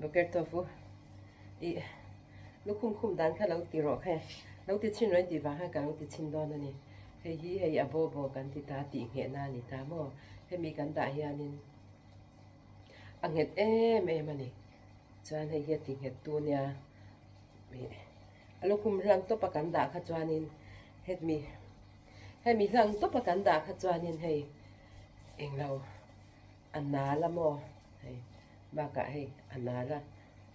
Boker tawp u ih lukhum khum dan kha lo ti rawh kha lo ti chhin rawh in tih vang khan ka lo ti chhin dawn a ni. Hei hi hei a bo bo kan ti ta tih nghehna a ni ta maw? Hemi kan dah hianin a nghet em em a ni. Chuan hei hi a ti nghet tu nia ih a lukhum hlang tawpa kan dah kha chuanin hemi hemi hlang tawpa kan dah kha chuanin hei englo a nal a maw hei bakah hei a nal a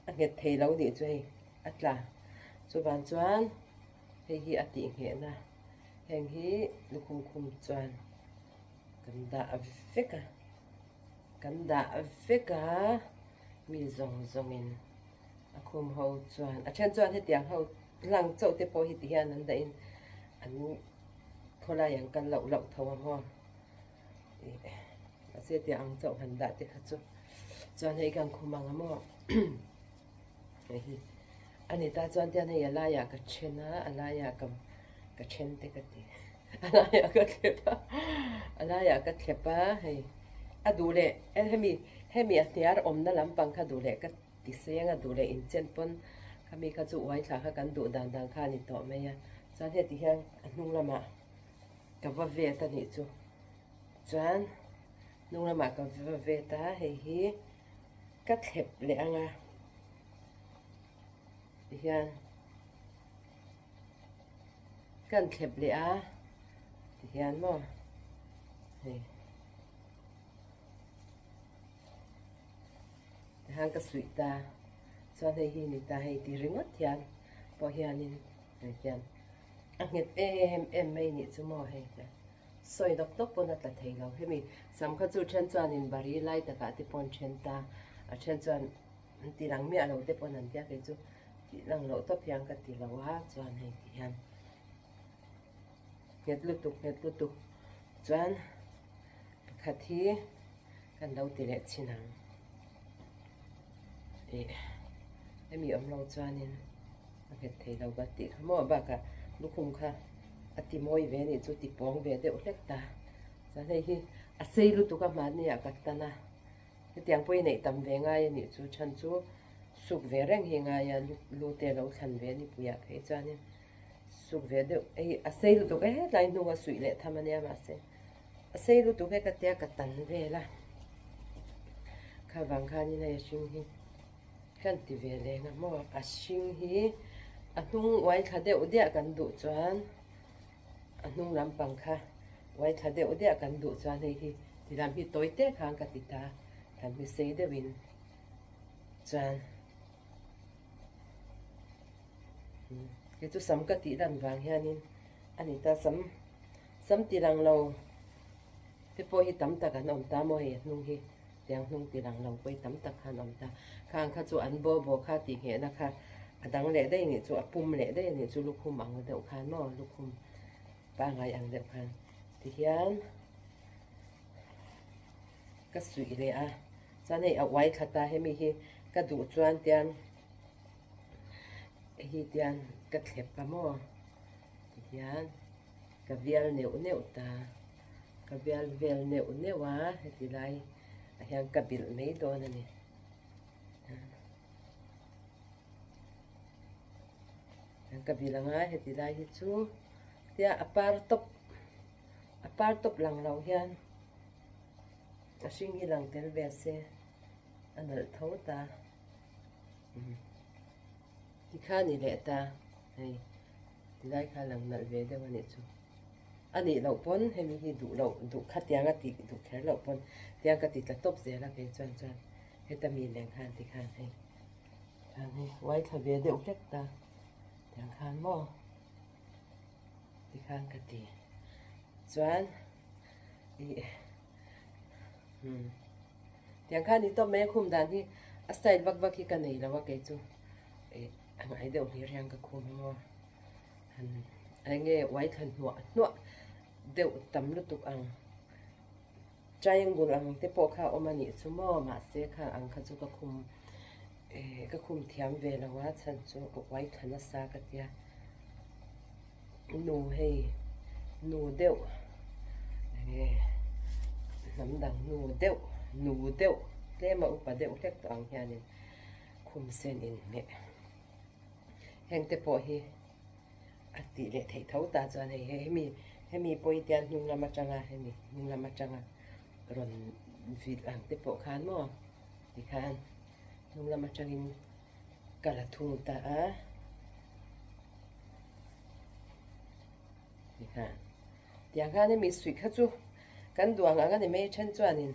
a nghet thei lo nih chu hei a tla chuvang chuan hei hi a tih nghehna heng hi lukhum khum chuan kan dah vek a kan dah vek a mi zawng zawngin a khum ho chuan a then chuan hetiang ho lang chauh te pawh hi ti hian an dahin an khawlai an kal loh loh tho a maw. Mahse tiang ang chauh han dah te kha chu chuan hei kan khum ang a maw hei hi a ni ta chuan tian hei a laiah ka then a a laiah ka ka then te ka ti a laiah ka thlep a a laiah ka thlep a hei a duh leh hemi hemi a hniar awmna lampang kha duh leh ka ti seng a duh leh inchen pawn khami kha chu uai thla kha kan duh dan dan kha a ni tawh mai a chuan heti hian a hnung lamah. Ka va vet a nih chu. Chuan hnung lamah ka va vet a, hei hi ka thlep leh ang a. Tihian kan thlep leh a, tihian maw hei tihian ka suih ta. Chuan hei hi ni ta hei ti ringawt hian pawh hianin hei hian. A nghet em em mai nih chu maw hei te sawi dawk dawk pawn a tla thei lo. Hemi sam kha chu then chuanin bari lai takah te pawn then ta, a then chuan an ti lang miah lo te pawn an tia kei chu tih lang loh tawp hian ka ti lo a chuan hei ti hian nghet lutuk nghet lutuk chuan pakhat hi kan lo ti leh chhin ang ih hemi awm lo chuanin. A nghet thei lo ka tih kha maw bakah lukhum kha a ti mawi ve anih chu ti pawng ve deuh hlek ta. Chuan hei hi a sei lutuk a hmanni ah ka tan a, hetiang pawh i neih tam ve ngai anih chu chhan chu suk ve reng hi ngai a lu te lo thlan ve nipuiah phei chuanin suk ve deuh hei a sei lutuk e hetlai hnunga suih leh tham ania mahse a sei lutuk e ka tia ka tan vel a kha vang khanin hei a hring hi. Kan ti ve leng a maw? A hring hi a hnung uai thla deuh diah kan duh chuan a hnung lampang kha uai thla deuh diah kan duh chuan hei hi ti lam hi tawi te khan ka ti ta lam hi sei deuhin chuan kei chu sam ka tih lan vang hianin a ni ta sam sam ti lang lo te pawh hi tam tak an awm ta maw hei a hnung hi. Tiang hnung ti lang lo pawi tam tak khan awm ta. Khang kha chu an bo bo kha tih nghehna kha a dang leh daih nih chu a pum leh daih nih chu lukhum ang deuh khan maw lukhum pangngai ang deuh khan ti hian ka suih leh a chuan hei a uai thla ta hemi hi ka duh chuan tian hei tian ka thlep a maw ti hian ka vial neuh neuh ta. Ka bial vel neuh neuh a, heti lai ah hian ka bilh mai dawn a ni. Ka bilh ang a, heti lai hi chu tia a par tawp, a par tawp lang lo hian a hring hi lang tel ve se a nalh tho ta. Tikha ni leh ta, hei tilai kha lang nalh ve deuh a nih chu. A nih loh pawn hemi hi duh loh duh kha tiang a tih duh kher loh pawn tiang ka ti tla tawp zel a kei chuan chuan heta mi leng khan ti khan hei khan hei uai thla ve deuh hlek ta tiang khan maw ti khan ka ti chuan ih umm tiang khan ni tawp mai a khum dan hi a style vak vak hi ka nei lo a kei chu ih a ngai deuh hlir hian ka khum a maw. Eng nge uai thla hnuah hnuah deuh tam lutuk ang triangle ang te pawh kha a awm a nih chu maw mahse kha ang kha chu ka khum eh ka khum thiam ve lo a chhan chu ka uai thla nasa ka tia nu hei nu deuh eng nge hnam dang nu deuh nu deuh tlema upa deuh hlek tawh ang hianin. Khum sen inhmeh heng te pawh hi a tih leh theih tho ta chuan hei hemi hemi pawi te hnung lam atanga hemi hnung lam atanga rawn vilh ang te pawh khan maw tikhan hnung lam atangin ka la thung ta a tikhan tiang khan hemi suih kha chu kan duang ang a ni mai then chuanin.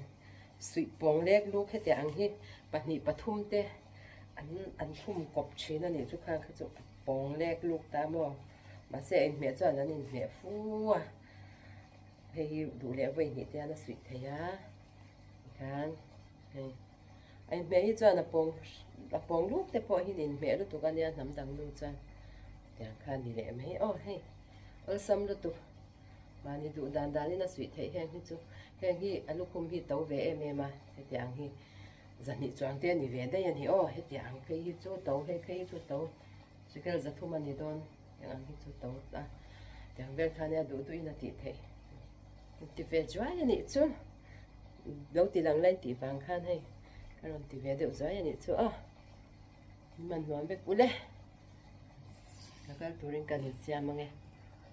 Suih pawng lek luk hetiang ang hi pahnih pathum te an an khum kawp thin a nih chu khang kha chu a pawng lek luk ta maw mahse a inhmeh chuan an inhmeh fu a hei hi duh leh vawi hnih te hian a suih thei a tikhan hei a inhmeh hi chuan a pawng a pawng luk te pawh hi inhmeh lutuk a nia hnam dang nu chuan tiang kha a ni leh mai aw hei awlsam lutuk. Mahni duh dan danin a suih theih heng hi chu heng hi a lukhum hi to ve em em a, hetiang hi zahnih chuang te a ni ve daih a ni aw, hetiang phei hi chu to hei phei hi chu to sikel zathum a ni dawn heng ang hi chu to a tiang vel khan nia duh duhin a tih theih ti ve zuai a nih chu lo ti lang lai tih vang khan hei ka rawn ti ve deuh zuai a nih chu aw hmanhmawh vek ule ka kal turin ka insiam ange.